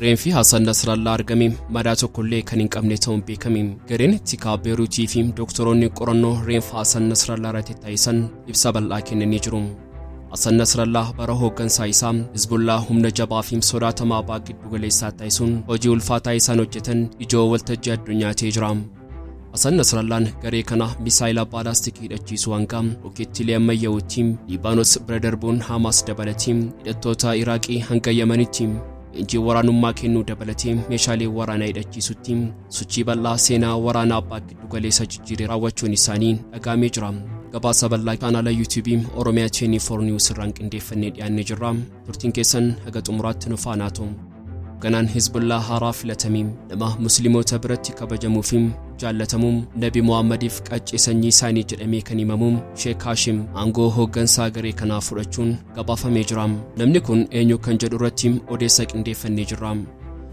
Reenfi Hasan Nasrallaa argame madaa tokkollee kan hin qabne ta'uun beekame. Gareen tikaa Beeruutii fi doktoroonni qorannoo reenfa Hasan Nasrallaa irratti taasisan ibsa bal'aa kennanii jiru. Hasan Nasrallaa bara hooggansaa isaa Hizbullaa humna jabaa fi sodaatamaa baha giddugaleessaa taasisuun hojii ulfaataa isaan hojjetan ijoo waltajjii addunyaa ta'ee jira. Hasan Nasrallaan garee kana misaayila baalaastikii hidhachiisuu hanga rokettiilee ammayyaa'uutti Liibaanos bira darbuun Hamaas dabalatee hidhattoota Iraaqii hanga Yemenitti leenjii waraanummaa kennuu dabalatee meeshaalee waraanaa hidhachiisutti sochii bal'aa seenaa waraanaa abbaa giddugaleessa jijjiiree raawwachuun isaanii dhagahamee jira. Gabaasa bal'aa chaanaala yuutuubii Oromiyaa 24 News irraan qindeeffannee dhiyaannee jirra. Turtiin keessan haga xumuraatti nu faana haa ta'u. Hoogganaan Hizbullaa haaraa filatamee nama Musliimoota biratti kabajamuu fi jaallatamu Nabi Muhammadiif qaccee sanyii isaanii jedhamee kan himamu Sheek Haashim aangoo hooggansaa garee kanaa fudhachuun gabaafamee jira. Namni kun eenyu kan jedhu irratti odeessa qindeeffannee jirra.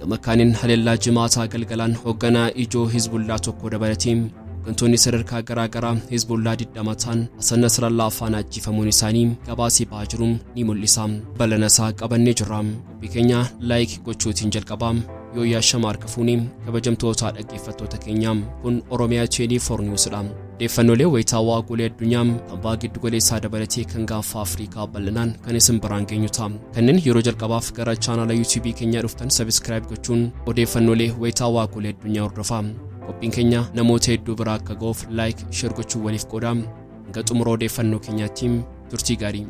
Gama kaaniin haleellaa Jimaataa galgalaan hoogganaa ijoo Hizbullaa tokko dabalatee hooggantoonni sadarkaa garaa garaa Hizbullaa 20 ta'an Hasan Nasrallaa faana ajjeefamuun isaanii gabaasii ba'aa jiru ni mul'isa. Bal'ina isaa qabannee jirra. Qophii keenya like gochuutiin jalqabaa. Yoo yaashama harka fuunee kabajamtoota dhaggeeffattoota keenya, kun Oromiyaa 24 News dha. Odeeffannoolee wayitaawaa golee addunyaa kan baha giddugaleessaa dabalatee kan gaanfa Afrikaa bal'inaan kan isin biraan geenyu ta'a. Kanneen yeroo jalqabaaf gara chaanaala YouTube keenyaa dhuftan subscribe gochuun odeeffannoolee wayitaawaa golee addunyaa hordofaa. Qophiin keenya namoota hedduu biraa akka ga'uuf like, share gochuun waliif qoodaa. Hanga xumura odeeffannoo keenyaatti turtii gaarii.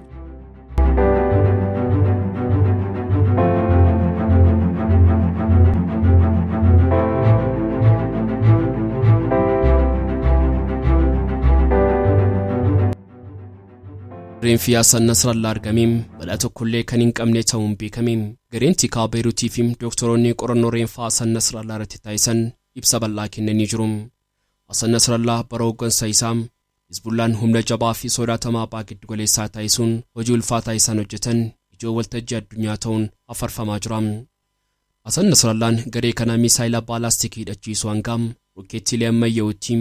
Reenfi Hasan Nasrallaa argame balaa tokkollee kan hin qabne ta'uun beekame. Gareen tikaa Beeruutii fi doktoroonni qorannoo reenfa Hasan Nasrallaa irratti taasisan ibsa bal'aa kennanii jiru. Hasan Nasrallaa bara hooggansa isaa Hizbullaan humna jabaa fi sodaatamaa baha giddugaleessaa taasisuun hojii ulfaataa isaan hojjetan ijoo waltajjii addunyaa ta'uun afarfamaa jira. Hasan Nasrallaan garee kana misaayila baalaastikii hidhachiisuu hanga rokkeettiilee ammayya'uutti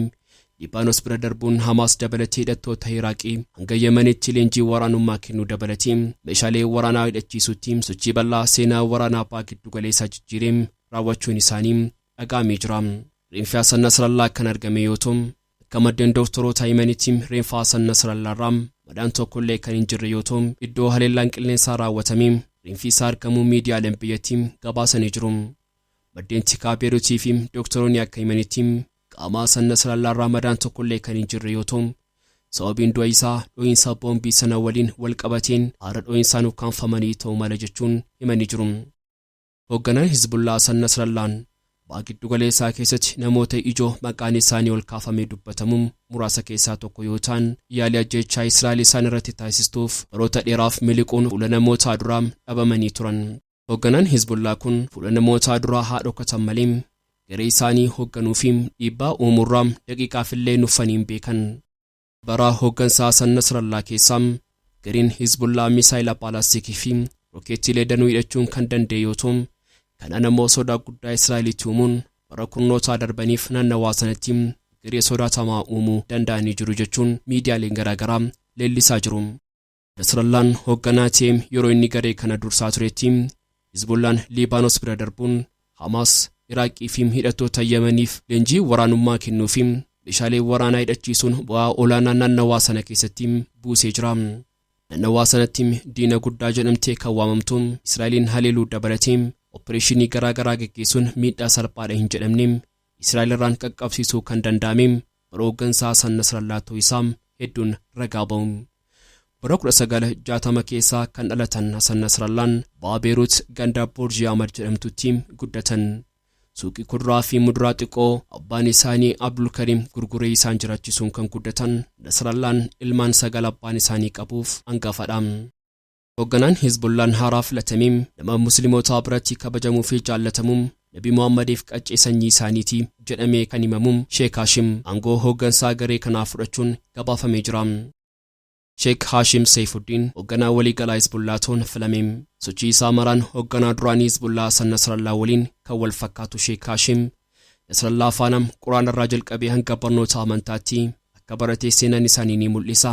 Liibaanos bira darbuun Hamaas dabalatee hidhattoota Iraaqii hanga Yemenitti leenjii waraanummaa kennuu dabalatee meeshaalee waraanaa hidhachiisuutti sochii bal'aa seenaa waraanaa baha giddugaleessaa jijjiiree raawwachuun isaanii dhaga'amee jira. Reenfi Hasan Nasrallaa kan argame yoo ta'u, akka maddeen doktoroota himanitti reenfa Hasan Nasrallaarraa madaan tokkollee kan hin jirre yoo ta'u, iddoo haleellaan qilleensaa raawwatamee reenfi isaa argamuu miidiyaaleen biyyattii gabaasanii jiru. Maddeen tikaa Beeruutii fi doktoroonni akka himanitti qaama Hasan Nasrallaarraa madaan tokkollee kan hin jirre yoo ta'u, sababiin du'a isaa dhohiinsa boombii sana waliin wal qabateen aara dhohiinsaan ukkaamfamanii ta'uu mala jechuun himanii jiru. Hoogganaan Hizbullaa Hasan Nasrallaan baha giddugaleessaa keessatti namoota ijoo maqaan isaanii ol kaafamee dubbatamu muraasa keessaa tokko yoo ta'an, yaalii ajjeechaa Israa'el isaan irratti taasistuuf baroota dheeraaf miliquun fuula namootaa duraa dhabamanii turan. Hoogganaan Hizbullaa kun fuula namootaa duraa haa dhokatan malee garee isaanii hoogganuu fi dhiibbaa uumuurraa daqiiqaafillee nuffanii hin beekan. Bara hooggansa Hasan Nasrallaa keessa gareen Hizbullaa misaayila baalaastikii fi rokeettiilee danuu hidhachuun kan danda'e yoo ta'u, kanaan ammoo sodaa guddaa Israa'elitti uumuun bara kurnootaa darbaniif naannawaa sanatti garee sodaatamaa uumuu danda'anii jiru jechuun miidiyaaleen garaagaraa leellisaa jiru. Nasrallaan hoogganaa ta'ee yeroo inni garee kana dursaa turetti Hizbullaan Liibaanos bira darbuun Hamaas, Iraaqii fi hidhattoota Yemeniif leenjii waraanummaa kennuu fi meeshaalee waraanaa hidhachiisuun bu'aa olaanaa naannawaa sana keessatti buusee jira. Naannawaa sanatti diina guddaa jedhamtee kan waamamtu Israa'eliin haleeluu dabalatee oppireeshinii garaa garaa geggeessuun miidhaa salphaadha hin jedhamne Israa'el irraan qaqqabsiisuu kan danda'ame bara hooggansa Hasan Nasrallaa ta'uu isaa hedduun ragaa ba'u. Bara 1960 keessa kan dhalatan Hasan Nasrallaan baha Beerut ganda Burji Ahmad jedhamtutti guddatan. Suuqii kuduraa fi muduraa xiqqoo abbaan isaanii Abdulkarim gurguree isaan jiraachisuun kan guddatan Nasrallaan ilmaan 9 abbaan isaanii qabuuf hangafadha. Hoogganaan Hizbullaan haaraa filatame nama Muslimootaa biratti kabajamuu fi jaallatamu Nabi Muhammadiif qaccee sanyii isaaniiti jedhamee kan himamu Sheek Haashim aangoo hooggansaa garee kanaa fudhachuun gabaafamee jira. Sheek Haashim Seeyfuddiin hoogganaa waliigalaa Hizbullaa ta'uun filame. Sochii isaa maraan hoogganaa duraanii Hizbullaa Hasan Nasrallaa waliin kan wal fakkaatu Sheek Haashim, Nasrallaa faana Qur'aana irraa jalqabee hanga barnoota amantaatti akka barate seenaan isaanii ni mul'isa.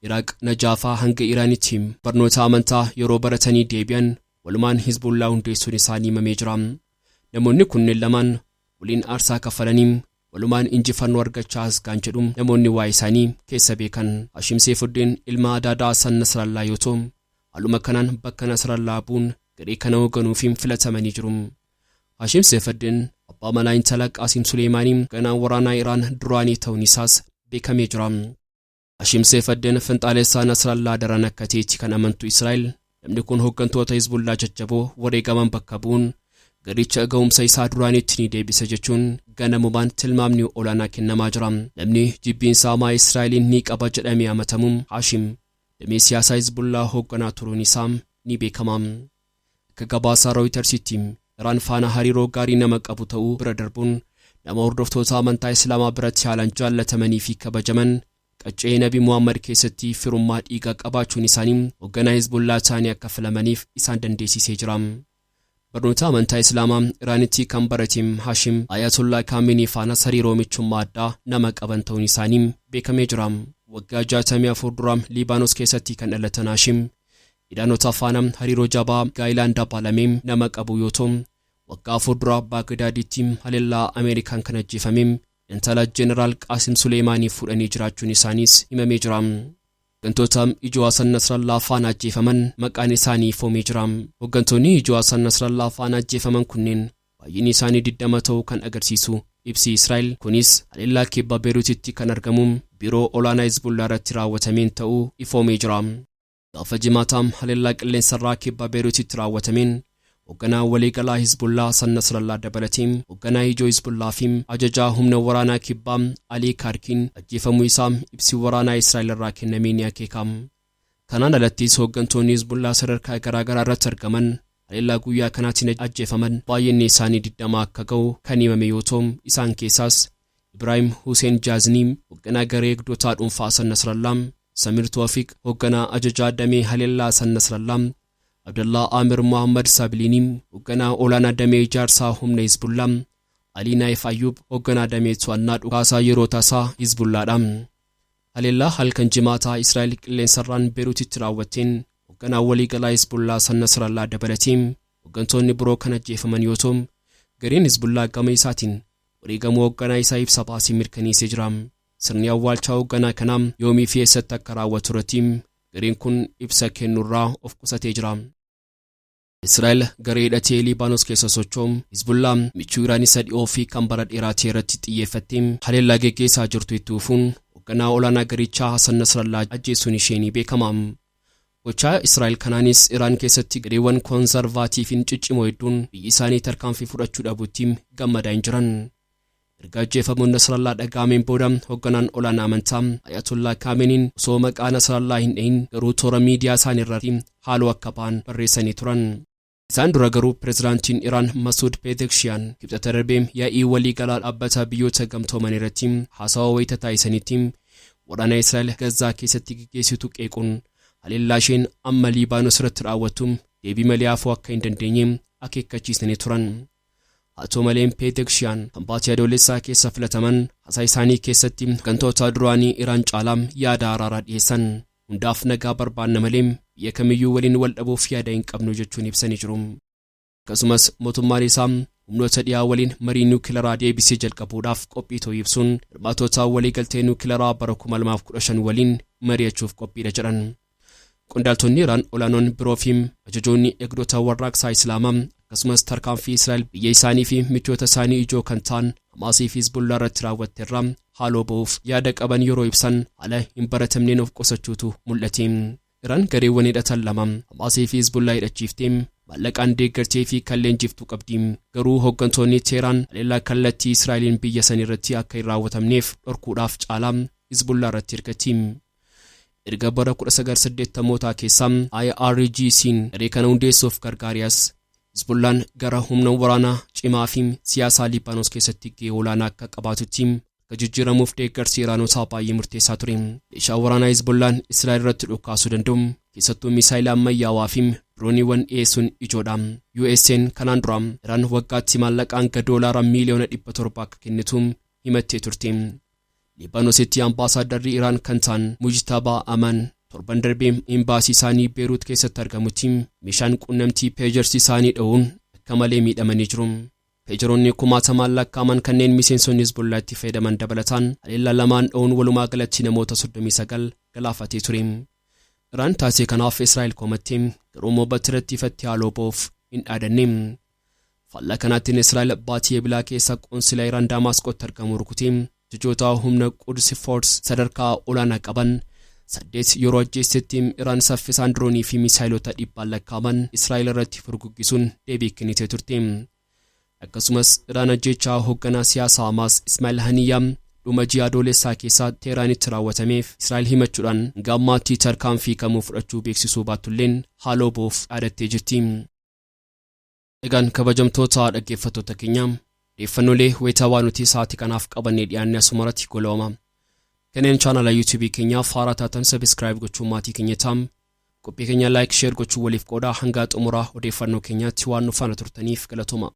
Iraaq Najaafaa hanga Iraanitti barnoota amantaa yeroo baratanii deebi'an Walumaan Hizbullaa hundeessuun isaanii himamee jira. Namoonni kunneen lamaan waliin aarsaa kaffalanii walumaan injifannoo argachaa as ga'an jedhu namoonni waa'ee isaanii keessa beekan. Hashim Seefuddin ilma adaadaa Hasan Nasrallaa yoo ta'u, haaluma kanaan bakka Nasrallaa bu'uun garee kana hoogganuuf filatamanii jiru. Hashim Seefuddin abbaa manaa intala Qaasim Suleemaanii hoogganaa waraanaa Iraan duraanii ta'uun isaas beekamee jira. Hashim Seefuddin finxaalessaa Nasrallaa daran akka ta'etti kan amantu Israa'el, namni kun hooggantoota Hizbullaa jajjaboo wareegaman bakka bu'uun garicha ga'umsa isaa duraaniitti ni deebisa jechuun ganamumaan tilmaamni olaanaa kennamaa jira. Namni jibbiinsa hamaa Israa'eliin ni qaba jedhamee amatamu Hashim damee siyaasaa Hizbullaa hoogganaa turuun isaa ni beekama. Akka gabaasaa Rooyitersitti, Iraan faana hariiroo gaarii nama qabu ta'uu bira darbuun nama hordoftoota amantaa Islaamaa biratti haalaan jaallatamanii fi kabajaman, qaccee Nabi Muhammad keessatti firummaa dhiigaa qabaachuun isaanii hoogganaa Hizbullaa ta'anii akka filamaniif isaan dandeessisee jira. Barnoota amantaa Islaamaa Iraanitti kan barate Hashim Ayatollah Kaamenii faana hariiroo michummaa addaa nama qaban ta'uun isaanii beekamee jira. Waggaa 64 dura Liibaanos keessatti kan dhalatan Hashim Iraanota faana hariiroo jabaa gaa'ilaan dabaalamee nama qabu yoo ta'u, waggaa 4 dura Baagdaaditti haleellaa Ameerikaan kan ajjeefame intala Jeneraal Qaasim Suleemaanii fuudhanii jiraachuun isaaniis himamee jira. Hooggantoota ijoo Hasan Nasrallaa faana ajjeefaman maqaan isaanii ifoomee jira. Hooggantoonni ijoo Hasan Nasrallaa faana ajjeefaman kunneen baay'inni isaanii 20 ta'uu kan agarsiisu ibsi Israa'el kunis haleellaa kibba Beeruutitti kan argamu biiroo olaanaa Hizbullaa irratti raawwatameen ta'uu ifoomee jira. Gaafa Jimaataa haleellaa qilleensarraa kibba Beeruutitti raawwatameen hoogganaa waliigalaa Hizbullaa Hasan Nasrallaa dabalatee hoogganaa ijoo Hizbullaa fi ajajaa humna waraanaa kibbaa Alii Kaarkiin ajjeefamuu isaa ibsi waraanaa Israa'el irraa kennamee ni akeeka. Kanaan alattis hooggantoonni Hizbullaa sadarkaa garaagaraa irratti argaman haleellaa guyyaa kanaatiin ajjeefaman baay'inni isaanii 20 akka ga'u kan himame yoo ta'u, isaan keessaas Ibraahim Hussein Jaaznii hoogganaa garee eegdotaa dhuunfaa Hasan Nasrallaa, Samir Toofiq hoogganaa ajajaa damee haleellaa Hasan Nasrallaa, Abdallah Amir Muhammad Sabilini hoogganaa olaanaa damee ijaarsaa humna Hizbullaa, Alii Naayif Ayyub hoogganaa damee to'annaa dhukaasaa yeroo tasaa Hizbullaadha. Haleellaa halkan Jimaataa Israa'el qilleensarraan Beeruutitti raawwatteen hoogganaa waliigalaa Hizbullaa Hasan Nasrallaa dabalatee hooggantoonni biroo kan ajjeefaman yoo ta'u, gareen Hizbullaa gama isaatiin wareegamuu hoogganaa isaa ibsa baasee mirkaneessee jira. Sirni awwaalchaa hoogganaa kanaa yoomii fi eessatti akka raawwatu irratti gareen kun ibsa kennurraa of qusatee jira. Israa'el garee hidhatee Liibaanos keessa socho'u Hizbullaa michuu Iraan isa dhiyoo fi kan bara dheeraa ta'e irratti xiyyeeffattee haleellaa geggeessaa jirtu itti fufuun hoogganaa olaanaa garichaa Hasan Nasrallaa ajjeesuun ishee ni beekama. Gochaa Israa'el kanaanis Iraan keessatti gareewwan koonsarvaatiifiin ciccimoo hedduun biyyi isaanii tarkaanfii fudhachuu dhabuutti gammadaa hin jiran. Erga ajjeefamuun Nasrallaa dhaga'ameen booda hoogganaan olaanaa amantaa Ayatollah Kaameniin osoo maqaa Nasrallaa hin dhahin garuu toora miidiyaa isaanii irratti haaloo akka ba'an barreessanii turan. Isaan dura garuu pirezidaantiin Iraan Masuud Pezeshkian Kibxata darbee yaa'ii waliigalaa dhaabbata biyyoota gamtooman irratti haasawaa wayita taasisanitti waraana Israa'el Gazaa keessatti geggeessitu qeequun haleellaa isheen amma Liibaanos irratti raawwattu deebii malee hafuu akka hin dandeenye akeekkachiisanii turan. Haa ta'u malee, Pezeshkian kan baatii Adoolessaa keessa filataman haasaa isaanii keessatti hooggantoota duraanii Iraan caalaa yaada araaraa dhiyeessan. Hundaaf nagaa barbaanna malee biyya kamiyyuu waliin wal dhabuuf yaada hin qabnu jechuun ibsanii jiru. Akkasumas mootummaan isaa humnoota dhiyaa waliin marii niwukilaraa deebisee jalqabuudhaaf qophii ta'uu ibsuun hirmaatota waliigaltee niwukilaraa bara 2015 waliin mari'achuuf qophiidha jedhan. Qondaaltonni Iraan olaanoon biroo fi ajajoonni eegdota warraaqsaa Islaamaa akkasumas tarkaanfii Israa'el biyya isaanii fi michoota isaanii ijoo kan ta'an Hamaasii fi Hizbullaa irratti raawwatte irraa haaloo ba'uuf yaada qaban yeroo ibsan haala hin baratamneen of qusachuutu mul'ate. Iraan gareewwan hidhatan lama, Hamaasii fi Hizbullaa, hidhachiiftee, maallaqaan deeggartee fi kan leenjiftuu qabdi. Garuu hooggantoonni Teeraan haleellaa kallattii Israa'eliin biyya san irratti akka hin raawwatamneef dhorkuudhaaf caalaa Hizbullaa irratti hirkatti. Erga bara 1980mootaa keessa IRGC'n garee kana hundeessuuf gargaariyas, Hizbullaan gara humna waraanaa cimaa fi siyaasaa Liibaanos keessatti gahee olaanaa akka qabaatutti akka jijjiiramuuf deeggarsi Iraanotaa baay'ee murteessaa ture. Meeshaa waraanaa Hizbullaan Israa'el irratti dhukaasuu danda'u, keessattuu misaayila ammayyaawaa fi dirooniiwwan dhiyeessuun ijoodha. USA'n kanaan dura Iraan waggaatti maallaqaan hanga $700 miiliyoona akka kennitu himattee turte. Liibaanositti ambaasaadarri Iraan kan ta'an Mujtabaa Aman Torban darbee imbaasii isaanii Beeruut keessatti argamutti meeshaan quunnamtii pagers isaanii dha'uun akka malee miidhamanii jiru. Peejeroonni kumaatamaan lakkaa'aman kanneen miseensonni Hezbollaa itti fayyadaman dabalataan haleellaa lamaan dha'uun walumaa galatti namoota 39 galaafatee ture. Iraan taatee kanaaf Israa'el komatte, garuu immoo battiratti ifatti haaloo ba'uuf hin dhaadanne. Faallaa kanaatiin Israa'el baatii Ebilaa keessa qoonsilaa Iraan Daamaasqootti argamu rukutee ajajoota humna Quds Force sadarkaa olaanaa qaban 8 yeroo ajjeessetti, Iraan saffisaan diroonii fi misaayilota dhibbaan lakkaa'aman Israa'el irratti furguggisuun deebii kennitee turte. Akkasumas Iraan ajjeechaa hoogganaa siyaasaa Hamaas Ismaa'il Haniyyaa dhuma ji'a Adoolessaa keessaa Teeraanitti raawwatameef Israa'el himachuudhaan hanga ammaatti tarkaanfii kamuu fudhachuu beeksisuu baattulleen haaloo ba'uuf dhaadattee jirti. Egaan kabajamtoota dhaggeeffattoota keenya, odeeffannoolee wayitaawaa nuti sa'aatii kanaaf qabannee dhiyaanne asumarratti golabama. Kanneen chaanala YouTubeii keenyaaf haaraa taatan subscribe gochuun maatii keenya ta'aa. Qophii keenya like, share gochuun waliif qoodaa. Hanga xumuraa odeeffannoo keenyaatti waan nu faana turtaniif galatooma.